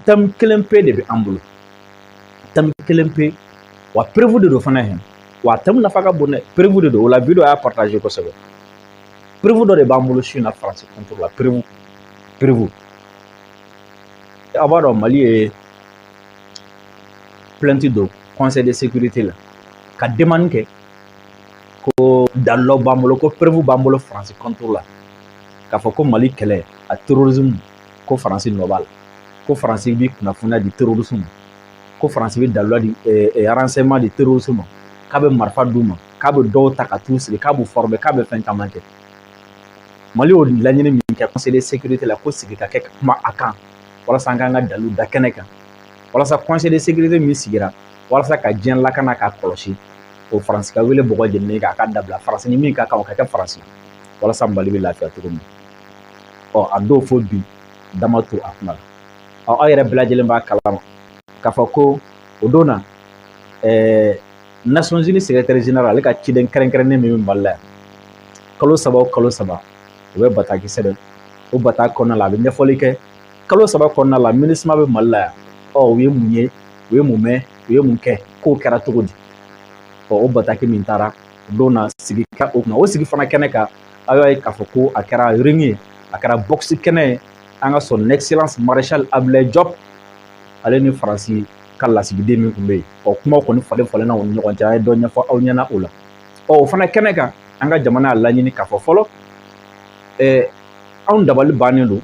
Thème kelen pe de bɛ an bolo, thème kelen pe, wa preuve de don fana hɛn, wa thème nafa ka bon dɛ. Preuve de don o la, vidéo y'a partager kosɛbɛ. Preuve dɔ de b'an bolo su in na Faransi contre la. Preuve, aw b'a dɔn, Mali ye plainte don Conseil de sécurité la ka demande kɛ ko dalilu b'an bolo, ko preuve b'an bolo Faransi contre la, k'a fɔ ko Mali kɛlɛ a terrorisme, ko Faransi nɔ b'a la, ko Faransi bi kunnafoniya di terrorisme ma, ko Faransi bɛ dalilu di, renseignement di terrorisme ma, k'a bɛ marifa d'u ma, k'a bɛ dɔw ta ka t'u sigi, k'a b'u former, k'a bɛ fɛn caman kɛ. Mali y'o laɲini min kɛ Conseil de sécurité la, ko sigi ka kɛ ka kuma a kan walasa an k'an ka dalilu da kɛnɛ kan, walasa Conseil de sécurité min sigira walasa ka diɲɛ lakana k'a kɔlɔsi, o Faransi ka wele bɔgɔ jeninen k'a ka dabila. Faransi ni min ka kan, o ka kɛ Faransi, walasa Mali bɛ lafiya cogo min. Ɔ, a dɔw fo bi dama to a kuma la. Ɔ, aw yɛrɛ bɛɛ lajɛlen b'a kalama k'a fɔ ko o don na, Nations Unies secrétaire général, ale ka ciden kɛrɛnkɛrɛnnen min bɛ Mali la yan, kalo 3 o kalo 3, o bɛ bataki sɛbɛn. O bataki kɔnɔna la, a bɛ ɲɛfɔli kɛ kalo 3 kɔnɔna la, MINUSMA bɛ Mali la yan, ɔ, u ye mun ye, u ye mun mɛn, u ye mun kɛ, kow kɛra cogo di. Ɔ, o bataki min taara o don na, sigi ka o kunna, o sigi fana kɛnɛ kan, aw y'a ye k'a fɔ ko a kɛra ring ye, a kɛra boxe kɛnɛ ye. An ka Son Excellence Maréchal Abdoulaye Diop, ale ni Faransi ka lasigiden min tun bɛ yen, ɔ, kumaw kɔni falen falenna u ni ɲɔgɔn cɛ. An ye dɔ ɲɛfɔ aw ɲɛna o la. Ɔ, o fana kɛnɛ kan, an ka jamana y'a laɲini k'a fɔ fɔlɔ, anw dabali bannen don,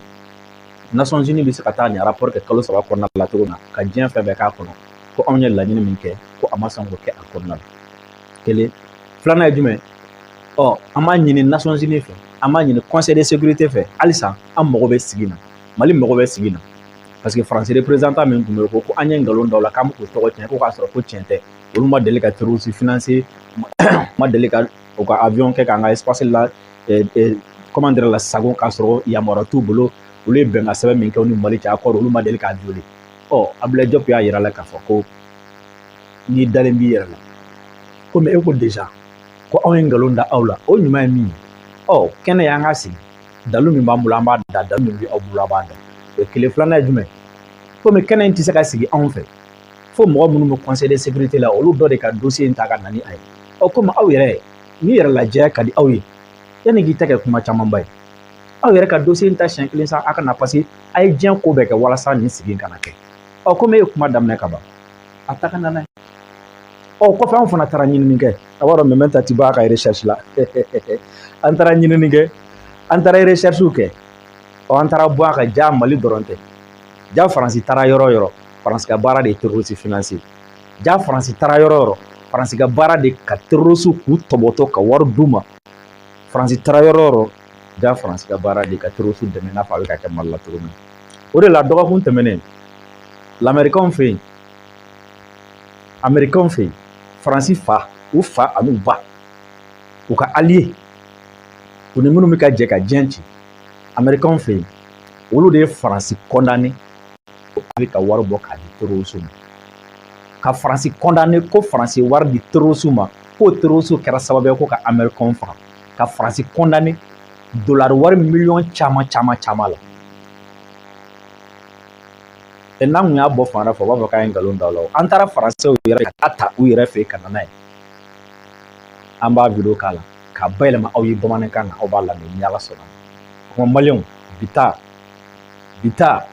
Nations Unies bɛ se ka taa nin rapport kɛ kalo 3 kɔnɔna la cogo min na, ka diɲɛ fɛn bɛɛ k'a kɔnɔ, ko anw ye laɲini min kɛ, ko a ma sɔn k'o kɛ a kɔnɔna la. Kelen filanan ye jumɛn? Ɔ, an b'a ɲini Nations Unies fɛ, an b'a ɲini Conseil de sécurité fɛ halisa, an mago bɛ sigi na, Mali mago bɛ sigi na, parce que Faransi représentant min tun bɛ yen ko an ye nkalon da o la, k'an bɛ k'o tɔgɔ tiɲɛ, ko k'a sɔrɔ ko tiɲɛ tɛ, olu ma deli ka terroriste financer, ma deli ka u ka avion kɛ k'an ka espace la, comment dire, la sago, k'a sɔrɔ yamaruya t'u bolo. Olu ye bɛnkan sɛbɛn min kɛ u ni Mali cɛ, accord, olu ma deli k'a violer. Ɔ, Abdoulaye Diop y'a yira la k'a fɔ ko n'i dalen b'i yɛrɛ la, komi e ko déjà ko anw ye nkalon da aw la, o ɲuman ye min ye, ɔ, kɛnɛ y'an ka sigi, dalu min b'an bolo, an b'a da, dalu min bɛ aw bolo, a b'a da. O kelen. Filanan ye jumɛn? Komi kɛnɛ in tɛ se ka sigi anw fɛ, fo mɔgɔ minnu bɛ Conseil de sécurité la, olu dɔ de ka dossier in ta ka na ni a ye. Ɔ, komi aw yɛrɛ ni yɛrɛ lajɛya ka di aw ye, yanni k'i ta kɛ kuma camanba ye, aw yɛrɛ ka dossier in ta siɲɛ kelen sa, a ka na, parce que a ye diɲɛ ko bɛɛ kɛ walasa nin sigi in kana kɛ. Ɔ, komi e ye kuma daminɛ ka ban, a ta ka na n'a ye. Ɔ, kɔfɛ anw fana taara ɲinini kɛ. A b'a dɔn, mɛmɛ ta ti bɔ a ka recherche la. An taara ɲinini kɛ, an taara recherche kɛ. Ɔ, an taara bɔ a ka ja, Mali dɔrɔn tɛ ja, Faransi taara yɔrɔ o yɔrɔ, Faransi ka baara de ye terroriste financer. Ja, Faransi taara yɔrɔ o yɔrɔ, Faransi ka baara de ka terroriste k'u tɔbɔtɔ ka wari d'u ma. Faransi taara yɔrɔ o yɔrɔ, ja, Faransi ka baara de ka terroriste dɛmɛ, i n'a fɔ a bɛ ka kɛ Mali la cogo min. O de la, dɔgɔkun tɛmɛnen, l'Américain fɛ yen, Américain fɛ yen, Faransi fa, u fa an'u ba, u ka allié, u ni minnu bɛ ka jɛ ka diɲɛ ci, Américain fɛ yen, olu de ye Faransi condamné a bɛ ka wari bɔ k'a di terroriste ma, ka Faransi condamné ko Faransi wari di terroriste ma, k'o terroriste kɛra sababu ye ko ka Américain faga, ka Faransi condamné dolari wari miliyɔn caman caman caman la. N'an kun y'a bɔ fan wɛrɛ fɛ, u b'a fɔ k'an ye nkalon da o la. An taara Faransɛw yɛrɛ ka taa ta u yɛrɛ fɛ yen ka na n'a ye. An b'a vidéo k'a la k'a bayɛlɛma aw ye bamanankan na, aw b'a lamɛn ni Ala sɔnna. Kuma Maliyɛnw, bi ta, bi ta,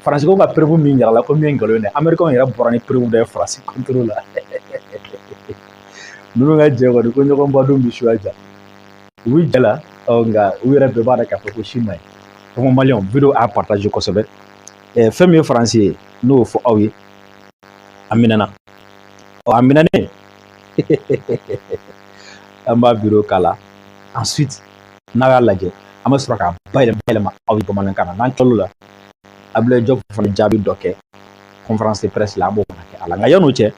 Faransikaw ka preuve min yira la ko min ye nkalon ye dɛ, Américains yɛrɛ bɔra ni preuve dɔ ye Faransi contre la. Ninnu ka jɛ kɔni, ko ɲɔgɔn ba dun bɛ suya ja, u bɛ jɛ la. Ɔ, nka u yɛrɛ bɛɛ b'a dɔn k'a fɔ ko si ma ɲi. Kuma Maliyɛnw, vidéo a partage kosɛbɛ. Fɛn min ye Faransi ye, n'o fɔ aw ye, a minɛna. Ɔ, a minɛnen, an b'a vidéo k'a la. Ensuite, n'a y'a lajɛ, an bɛ sɔrɔ k'a bayɛlɛma aw ye bamanankan na. N'an tilal'o la, Abdoulaye Diop fana jaabi dɔ kɛ conférence de presse la, an b'o fana kɛ a la. Nka yan'o cɛ,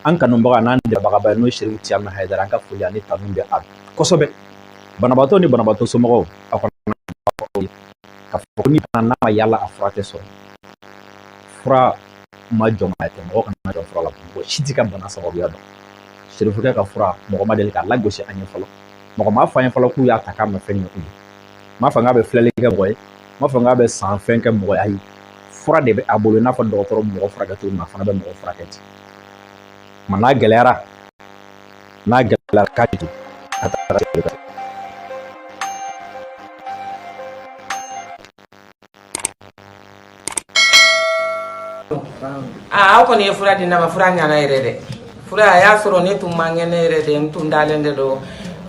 an kanubaga n'an dɛmɛbagaba ye, n'o ye Serifu Tiyami Hayidara, an ka foli ani tanu bɛ a kosɛbɛ. Banabaatɔ ni banabaatɔ somɔgɔw, aw kana k'a fɔ ko ni bana n'a ma yala, a fura tɛ sɔrɔ. Fura ma jɔ tɛ, mɔgɔ kana jɔ fura la. Mɔgɔ si t'i ka bana sababuya dɔn. Serifukɛ ka fura, mɔgɔ ma deli k'a lagosi an ye fɔlɔ, mɔgɔ m'a fɔ an ye fɔlɔ k'u y'a ta k'a ma fɛn ɲɛ u ye. M'a fɔ k'a bɛ filɛli kɛ mɔgɔ ye, m'a fɔ k'a bɛ san fɛn kɛ mɔgɔ ye, ayi. Fura de bɛ a bolo, i n'a fɔ dɔgɔtɔrɔ bɛ mɔgɔ furakɛ cogo min na, a fana bɛ mɔgɔ furakɛ ten. Ma n'a gɛlɛyara, n'a gɛlɛyara k'a tɛ a taara. Aa, aw kɔni ye fura di ne ma, fura ɲana yɛrɛ dɛ. Fura a y'a sɔrɔ ne tun man kɛnɛ yɛrɛ dɛ, n tun dalen de don,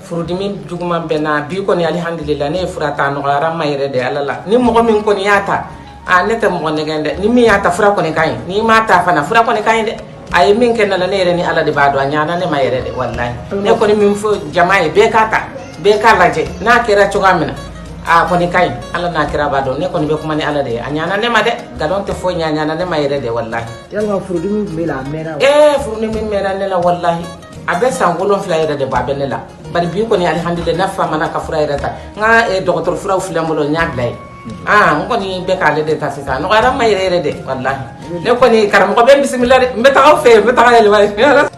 furudimi juguman bɛ na. Bi kɔni, alihamudulila, ne ye fura ta, a nɔgɔyara n ma yɛrɛ de. Ala la, ni mɔgɔ min kɔni y'a ta, aa, ne tɛ mɔgɔ nɛgɛn dɛ. Ni min y'a ta, fura kɔni ka ɲi. N'i m'a ta fana, fura kɔni ka ɲi dɛ. A ye min kɛ ne la, ne yɛrɛ ni Ala de b'a dɔn. A ɲana ne ma yɛrɛ de, walahi. Ne kɔni min fɔ jama ye, bɛɛ k'a ta, bɛɛ k'a lajɛ n'a kɛra cogoya min na. A kɔni ka ɲi, Ala n'a kɛra b'a dɔn. Ne kɔni bɛ kuma ni Ala de ye. A ɲana ne ma dɛ, nkalon tɛ foyi ɲɛ, a ɲana ne ma yɛrɛ de, walahi. Yalima furudimi tun bɛ la a mɛnna wa? Ee, furudimi mɛnna ne la, walahi. A bɛ san 7 yɛrɛ de bɔ a bɛ ne la. Bari bi kɔni, alihamudulila, ne famana ka fura yɛrɛ ta. N ka dɔgɔtɔrɔ furaw filɛ n bolo, n y'a bila yen. Aa, n kɔni bɛ k'ale de ta sisan, a nɔgɔyara n ma yɛrɛ yɛrɛ de, walahi. Ne kɔni, karamɔgɔ bɛ n bisimila dɛ. N bɛ taga aw fɛ yen, n bɛ taga yɛlɛma.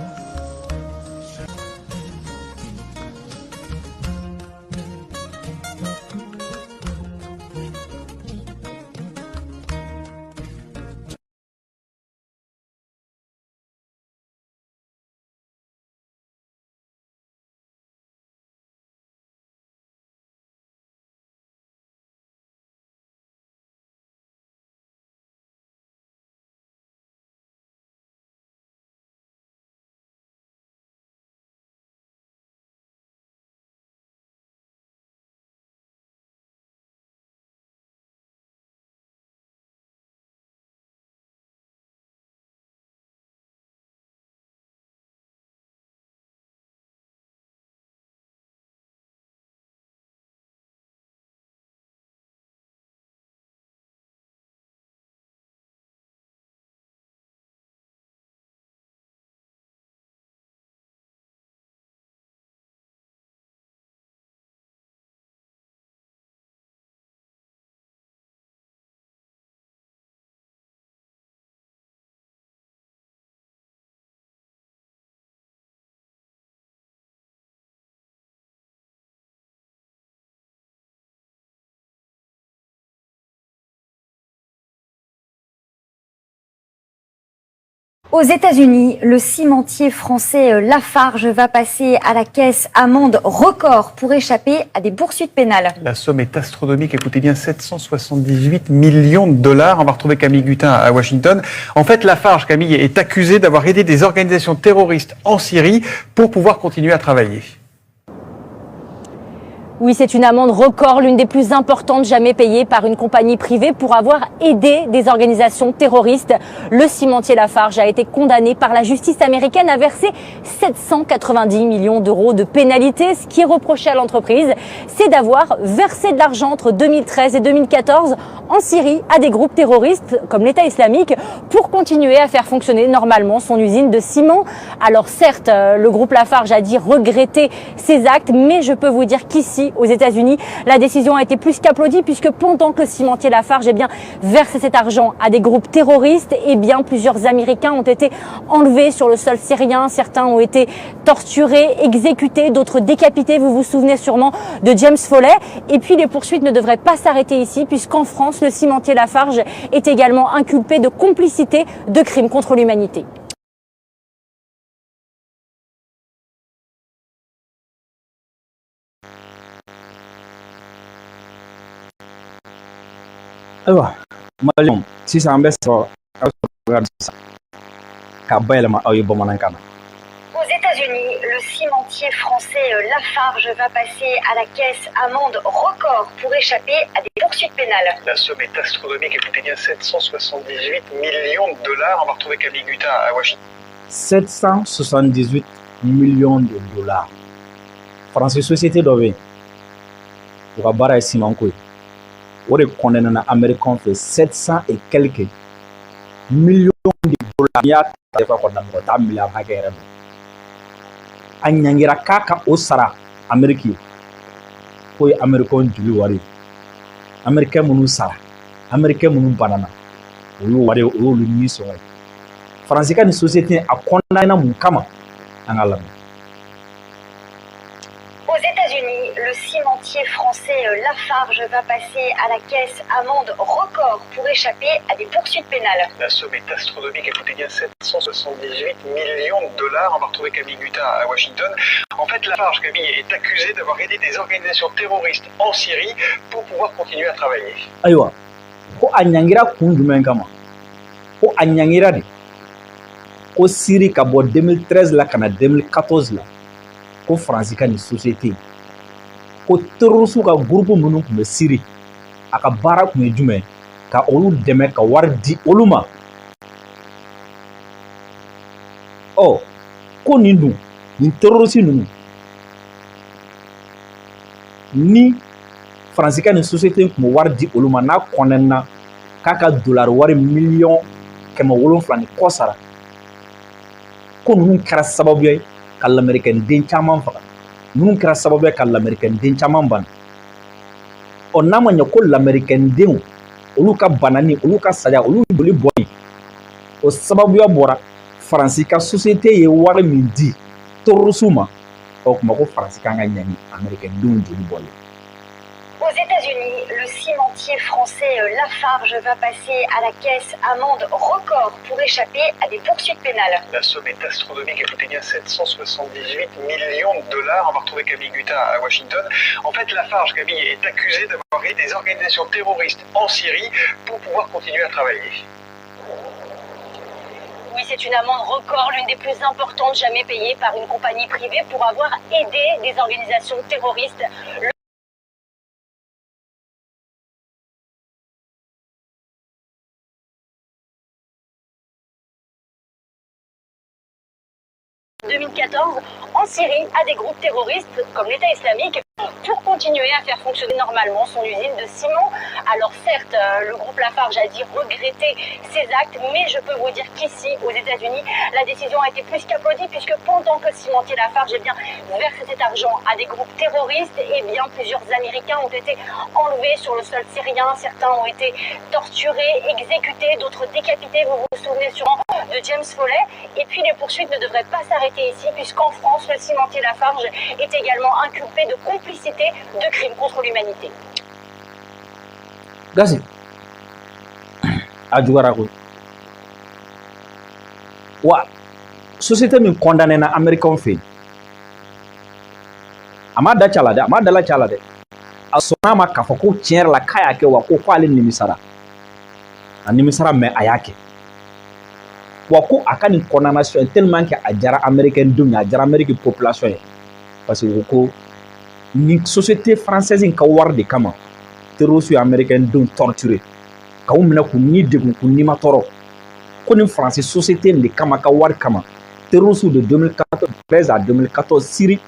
Aux États-Unis, le cimentier français Lafarge va passer à la caisse, amende record pour échapper à des poursuites pénales. La somme est astronomique, écoutez bien, 778 millions de dollars. On va retrouver Camille Guttin à Washington. En fait, Lafarge, Camille, est accusée d'avoir aidé des organisations terroristes en Syrie pour pouvoir continuer à travailler. Oui, c'est une amende record, l'une des plus importantes jamais payées par une compagnie privée pour avoir aidé des organisations terroristes. Le cimentier Lafarge a été condamné par la justice américaine à verser 790 millions d'euros de pénalités. Ce qui est reproché à l'entreprise, c'est d'avoir versé de l'argent entre 2013 et 2014 en Syrie à des groupes terroristes comme l'État islamique pour continuer à faire fonctionner normalement son usine de ciment. Alors certes, le groupe Lafarge a dit regretter ses actes, mais je peux vous dire qu'ici, aux États-Unis, la décision a été plus qu'applaudie puisque pendant que le cimentier Lafarge versait cet argent à des groupes terroristes, eh bien, plusieurs Américains ont été enlevés sur le sol syrien. Certains ont été torturés, exécutés, d'autres décapités. Vous vous souvenez sûrement de James Foley. Et puis les poursuites ne devraient pas s'arrêter ici puisqu'en France, le cimentier Lafarge est également inculpé de complicité de crimes contre l'humanité. Ayiwa maliyɛnw, sisan an bɛ sɔrɔ sisan ka bayɛlɛma aw ye bamanankan na. Aux États-Unis, le cimentier français Lafarge va passer à la caisse, amende record pour échapper à des poursuites pénales. La somme est astronomique, écoutez bien, 778 millions de dollars. On va retrouver Camille Guttin à Washington. 778 millions de dollars. Faransi société dɔ bɛ yen, u ka baara ye simanko ye. O de condamné américain fɛ 700 et quelques millions de dollars. N'i y'a ta kɔnɔna, mɔgɔ t'a miliyari hakɛ yɛrɛ dɔn. A ɲangira k'a ka o sara Amérique ye, k'o ye américain joli wari ye. Américain minnu sara, américain minnu banana, o y'o wari, o y'olu ni sɔngɔ ye. Faransi ka nin société, a condamné mun kama? An ka lamɛn. Aux États-Unis, le le cimentier français Lafarge va passer à la caisse, amende record pour échapper à des poursuites pénales. La somme est astronomique, écoutez bien, 778 millions de dollars. On va retrouver Camille Gutin à Washington. En fait, Lafarge, Camille, est accusée d'avoir aidé des organisations terroristes en Syrie pour pouvoir continuer à travailler. Ayiwa, ko a ɲangira kun jumɛn kama? Ko a ɲangira de ko Siri, ka bɔ 2013 la ka na 2014 la, ko Faransi ka nin société, ko terroriste ka groupe minnu tun bɛ Siri, a ka baara tun ye jumɛn? Ka olu dɛmɛ, ka wari di olu ma. Ɔ, ko nin dun, nin terroriste ninnu ni Faransi ka nin société tun bɛ wari di olu ma, n'a kɔnɛna k'a ka dolari wari miliyɔn 700 ni kɔ sara, ko ninnu kɛra sababu ye ka lamɛrikɛnden caman faga, ninnu kɛra sababu ye ka lamɛrikɛnden caman bana. Ɔ, n'a ma ɲɛ ko lamɛrikɛndenw olu ka banani, olu ka saya, olu joli bɔnni, o sababuya bɔra Faransi ka société ye wari min di terroriste ma, o tuma ko Faransi kan ka ɲangi amɛrikɛndenw joli bɔlen. Aux États-Unis, le cimentier français Lafarge va passer à la caisse, amende record pour échapper à des poursuites pénales. La somme est astronomique, écoutez bien, 778 millions de dollars. On va retrouver Camille Gutin à Washington. En fait, Lafarge, Camille, est accusée d'avoir aidé des organisations terroristes en Syrie pour pouvoir continuer à travailler. Oui, c'est une amende record, l'une des plus importantes jamais payées par une compagnie privée pour avoir aidé des organisations terroristes. Le 2014 en Syrie à des groupes terroristes comme l'État islamique pour continuer à faire fonctionner normalement son usine de ciment. Alors certes, le groupe Lafarge a dit regretter ses actes, mais je peux vous dire qu'ici, aux États-Unis, la décision a été plus qu'applaudie puisque pendant que le cimentier Lafarge eh bien, verse cet argent à des groupes terroristes, eh bien, plusieurs Américains ont été enlevés sur le sol syrien, certains ont été torturés, exécutés, d'autres décapités. Vous vous souvenez sûrement de James Foley. Et puis les poursuites ne devraient pas s'arrêter ici, puisqu'en France, le cimentier Lafarge est également inculpé de complicité de crimes contre l'humanité. Gasi a juguyara koyi. Wa société min condamné na américain fɛ yen, a ma da ca la dɛ, a ma dala ca la dɛ, a sɔnna a ma k'a fɔ ko tiɲɛ yɛrɛ la k'a y'a kɛ, wa ko k'ale nimisara, a nimisara, mais a y'a kɛ. Wa ko a ka nin condamnation, tellement que a diyara américain denw ye, a diyara Amérique population ye, parce que ko ni société française in ka wari de kama, terroriste ye américain denw torturer, k'u minɛ, k'u ni degun, k'u nima tɔɔrɔ, ko ni Faransi société in de kama, ka wari kama, terroriste de 2013 à 2014 Syrie,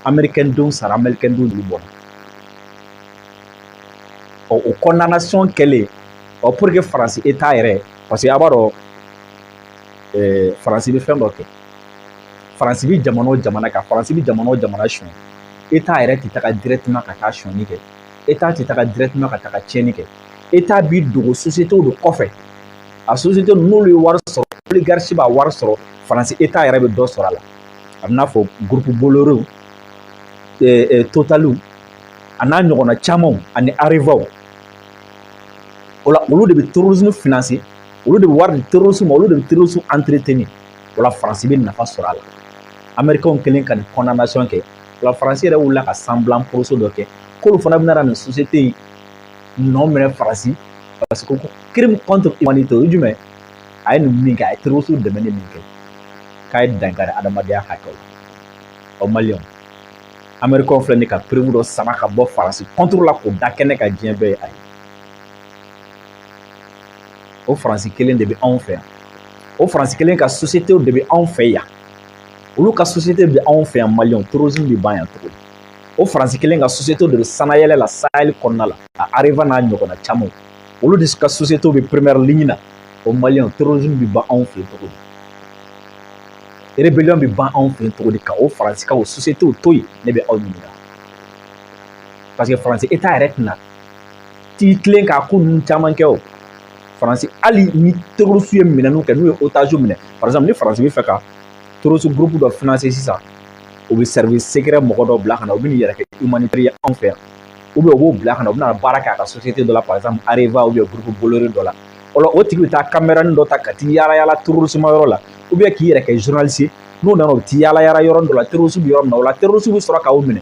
américain denw sara, américain denw joli bɔnna. Ɔ, o condamnation kɛlen, ɔ, pour que Faransi état yɛrɛ, parce que a b'a dɔn, Faransi bɛ fɛn dɔ kɛ, Faransi bɛ jamana o jamana kan, Faransi bɛ jamana o jamana suɲɛ, état yɛrɛ tɛ taga directement ka taa sonyani kɛ, état tɛ taga directement ka taga tiɲɛni kɛ, état b'i dogo société de kɔfɛ. A société n'olu ye wari sɔrɔ, oligarchie b'a wari sɔrɔ, Faransi état yɛrɛ bɛ dɔ sɔrɔ a la. A bɛ n'a fɔ groupe Bolloré, Total a n'a ɲɔgɔnna camanw ani Arevaw. O la, olu de bɛ terrorisme financer, olu de bɛ wari di terrorisme ma, olu de bɛ terrorisme entretenir. O la, Faransi bɛ nafa sɔrɔ a la. Américains kɛlen ka nin condamnation kɛ, o la Faransi yɛrɛ wulila ka semblant procès dɔ kɛ, k'olu fana bɛna nin société in nɔ minɛ Faransi, parce que ko crime contre humanité, o ye jumɛn? A ye nin min kɛ, a ye terrorisme dɛmɛ ni min kɛ, k'a ye dankari adamadenya hakɛw la. Ɔ, maliyɛnw, américains filɛ nin ka preuve dɔ sama ka bɔ Faransi contre la k'o da kɛnɛ ka diɲɛ bɛɛ ye. A ye o Faransi kelen de bɛ anw fɛ yan, o Faransi kelen ka société de bɛ anw fɛ yan, olu ka société bɛ anw fɛ yan. Maliyɛnw, terrorisme bɛ ban yan cogo di? O Faransi kelen ka société de bɛ sanayɛlɛ la Sahel kɔnɔna la, a Areva n'a ɲɔgɔnna camanw, olu de ka société bɛ première ligne na. O maliyɛnw, terrorisme bɛ ban anw fɛ yen cogo di? Rébellion bɛ ban anw fɛ yen cogo di, ka o Faransi ka o société to yen? Ne bɛ aw ɲininka, parce que Faransi état yɛrɛ tɛna t'i tilen k'a ko ninnu caman kɛ. O Faransi, hali ni terroriste ye minɛniw kɛ, n'u ye otage minɛ, par exemple, ni Faransi bɛ fɛ ka terroriste groupe dɔ financer sisan, U bɛ service secret mɔgɔ dɔ bila ka na, u bɛ n'i yɛrɛ kɛ humanitaire ye anw fɛ yan, ou bien u b'o bila ka na, u bɛna baara kɛ a ka société dɔ la, par exemple Areva ou bien groupe Bolloré dɔ la. O la, o tigi bɛ taa caméra dɔ ta ka t'i yaala yaala terrorisme yɔrɔ la, ou bien k'i yɛrɛ kɛ journaliste ye. N'o nana, u bɛ t'i yaala yaala yɔrɔ dɔ la, terroriste bɛ yɔrɔ min na. O la, terroriste bɛ sɔrɔ k'aw minɛ.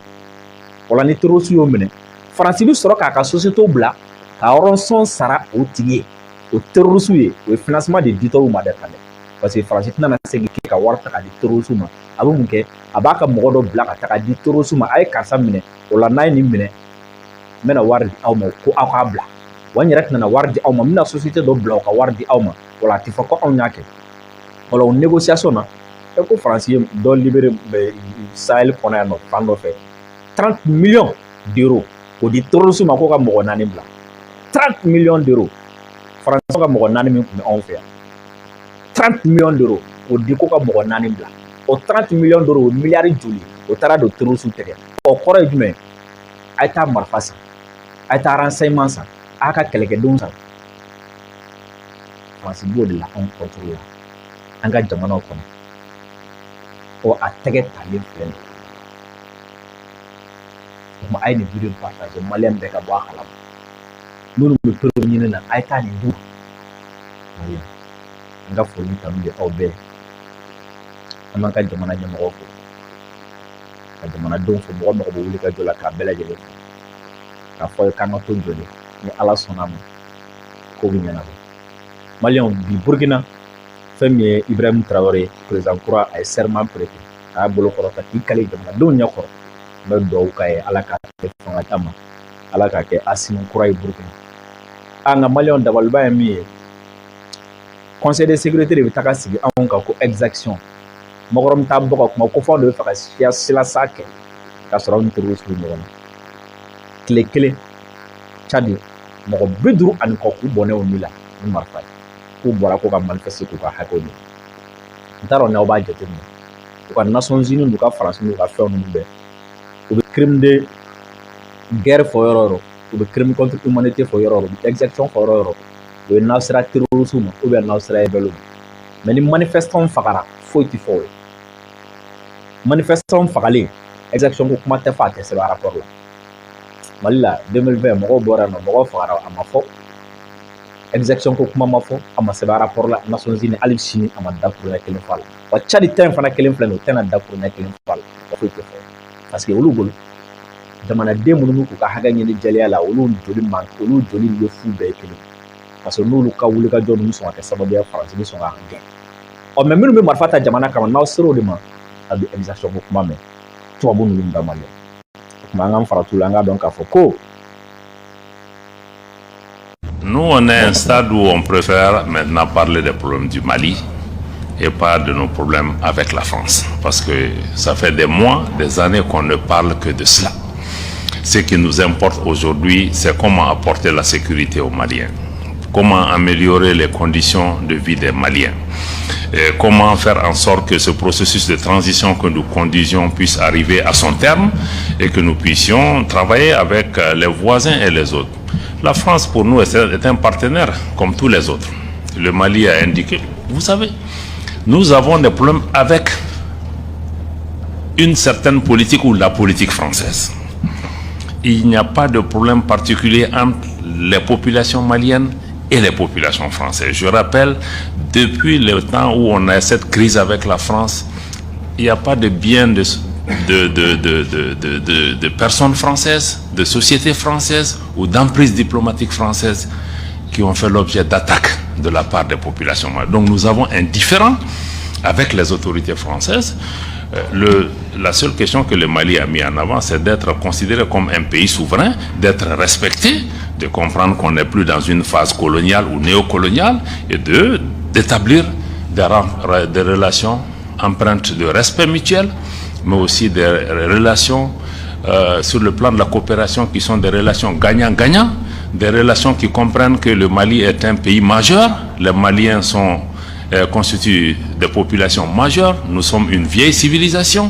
O la, ni terroriste y'o minɛ, Faransi bɛ sɔrɔ k'a ka société bila ka rançon sara o tigi ye, o terroriste ye. O ye financement de ditɔw ma dɛ ka dɛ, parce que Faransi tɛna se k'i ka wari ta ka di terroriste ma. A bɛ mun kɛ? A b'a ka mɔgɔ dɔ bila ka taga di terroriste ma: a ye karisa minɛ. O la, n'a ye nin minɛ, n bɛna wari di aw ma ko aw k'a bila. Wa n yɛrɛ tɛna wari di aw ma, n bɛna société dɔ bila o ka wari di aw ma. O la, a tɛ fɔ ko anw y'a kɛ. O la, o négociation na, e ko Faransi ye dɔ libéré Sahel kɔnɔ yan nɔ fan dɔ fɛ, 30 millions d'euros k'o di terroriste ma k'o ka mɔgɔ naani bila. 30 millions d'euros, Faransi ka mɔgɔ naani min tun bɛ anw fɛ yan, 30 millions d'euros k'o di ko ka mɔgɔ naani bila. O 30 millions d'euros, o miliyari joli o taara don terroriste tɛgɛ? O kɔrɔ ye jumɛn? A ye taa marifa san, a ye taa renseignement san, a ka kɛlɛkɛdenw san. Faransi b'o de la anw contre la an ka jamanaw kɔnɔ. Ɔ, a tɛgɛ talen filɛ nin ye. O tuma, a ye nin vidéo partager, maliyɛn bɛɛ ka bɔ a kalama. Minnu bɛ preuve ɲini na, a ye taa nin d'u ma. N ka foli tanu bɛ aw bɛɛ. An b'an ka jamana ɲɛmɔgɔw fo, ka jamanadenw fo, mɔgɔ mɔgɔ bɛ wuli ka jɔ la, k'a bɛɛ lajɛlen fo, k'a fɔ ye k'an ka to jɔlen ni Ala sɔnna a ma, ko bɛ ɲɛnabɔ. Maliyɛnw, bi Burukina, fɛn min ye Ibrahim Traoré, président kura, a ye serment prêté, a y'a bolo kɔrɔta k'i kali jamanadenw ɲɛkɔrɔ. N bɛ dugawu k'a ye, Ala k'a kɛ fanga d'a ma, Ala k'a kɛ Asimi kura ye Burukina. A nka maliyɛnw, dabaliba ye min ye, Conseil de sécurité de bɛ taga sigi anw kan ko exaction. Mɔgɔ min taa bɔ ka kuma ko fɔ de bɛ fɛ ka siya silasa kɛ k'a sɔrɔ aw ni terroriste bɛ ɲɔgɔn na. Tile kelen, Tchad, mɔgɔ 50 ani kɔ k'u bɔnɛ u ni la ni marifa ye, k'u bɔra ko ka manifester k'u ka hakɛw ɲini. N t'a dɔn n'aw b'a jateminɛ, u ka Nations Unies n'u ka Faransi n'u ka fɛn ninnu bɛɛ, u bɛ crime de guerre fɔ yɔrɔ o yɔrɔ, u bɛ crime contre humanité fɔ yɔrɔ o yɔrɔ, u bɛ exaction fɔ yɔrɔ o yɔrɔ, o ye n'aw sera terroriste ma ou bien n'aw sera rebelle ma. Mais ni manifestant fagara, foyi tɛ fɔ o ye. Manifestant fagalen, exaction ko kuma tɛ fɔ, a tɛ sɛbɛn rapport la. Mali la, 2020, mɔgɔw bɔra yan nɔ, mɔgɔw fagara, a ma fɔ exaction ko kuma ma fɔ, a ma sɛbɛn rapport la Nations Unies. Hali sini, a ma dakuruɲɛ kelen fɔ a la. Wa Tchad ta in fana kelen filɛ nin ye, o tɛna dakuruɲɛ kelen fɔ a la, wa foyi tɛ fɔ, parce que olu bolo, jamanaden minnu bɛ k'u ka hakɛ ɲini jɛlenya la, olu joli man, olu joli ye fu bɛɛ ye kelen, parce que n'olu ka wulikajɔ ninnu sɔn ka kɛ sababu ye, Faransi bɛ sɔn k'a gɛn. Ɔ, mais minnu bɛ marifa ta jamana kama, n'aw ser'o de ma, a bɛ exaction ko kuma mɛn tubabu ninnu da. Mali o tuma, an k'an faratu la, an k'a dɔn k'a fɔ ko Nous, on est à un stade où on préfère maintenant parler des problèmes du Mali et pas de nos problèmes avec la France. Parce que ça fait des mois, des années qu'on ne parle que de cela. Ce qui nous importe aujourd'hui, c'est comment apporter la sécurité aux Maliens, comment améliorer les conditions de vie des Maliens, et comment faire en sorte que ce processus de transition que nous conduisions puisse arriver à son terme et que nous puissions travailler avec les voisins et les autres. La France, pour nous, est un partenaire comme tous les autres. Le Mali a indiqué, vous savez, nous avons des problèmes avec une certaine politique ou la politique française. Il n'y a pas de problème particulier entre les populations maliennes et les populations françaises. Je rappelle, depuis le temps où on a cette crise avec la France, il n'y a pas de biens de personnes françaises, de sociétés françaises ou d'emprises diplomatiques françaises qui ont fait l'objet d'attaques de la part des populations maliennes. Donc nous avons un différend avec les autorités françaises. La seule question que le Mali a mis en avant, c'est d'être considéré comme un pays souverain, d'être respecté, de comprendre qu'on n'est plus dans une phase coloniale ou néocoloniale et de d'établir des relations empreintes de respect mutuel, mais aussi des relations sur le plan de la coopération qui sont des relations gagnant-gagnant, des relations qui comprennent que le Mali est un pays majeur, les Maliens constituent des populations majeures, nous sommes une vieille civilisation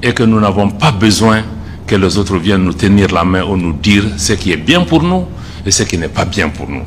et que nous n'avons pas besoin que les autres viennent nous tenir la main ou nous dire ce qui est bien pour nous et ce qui n'est pas bien pour nous.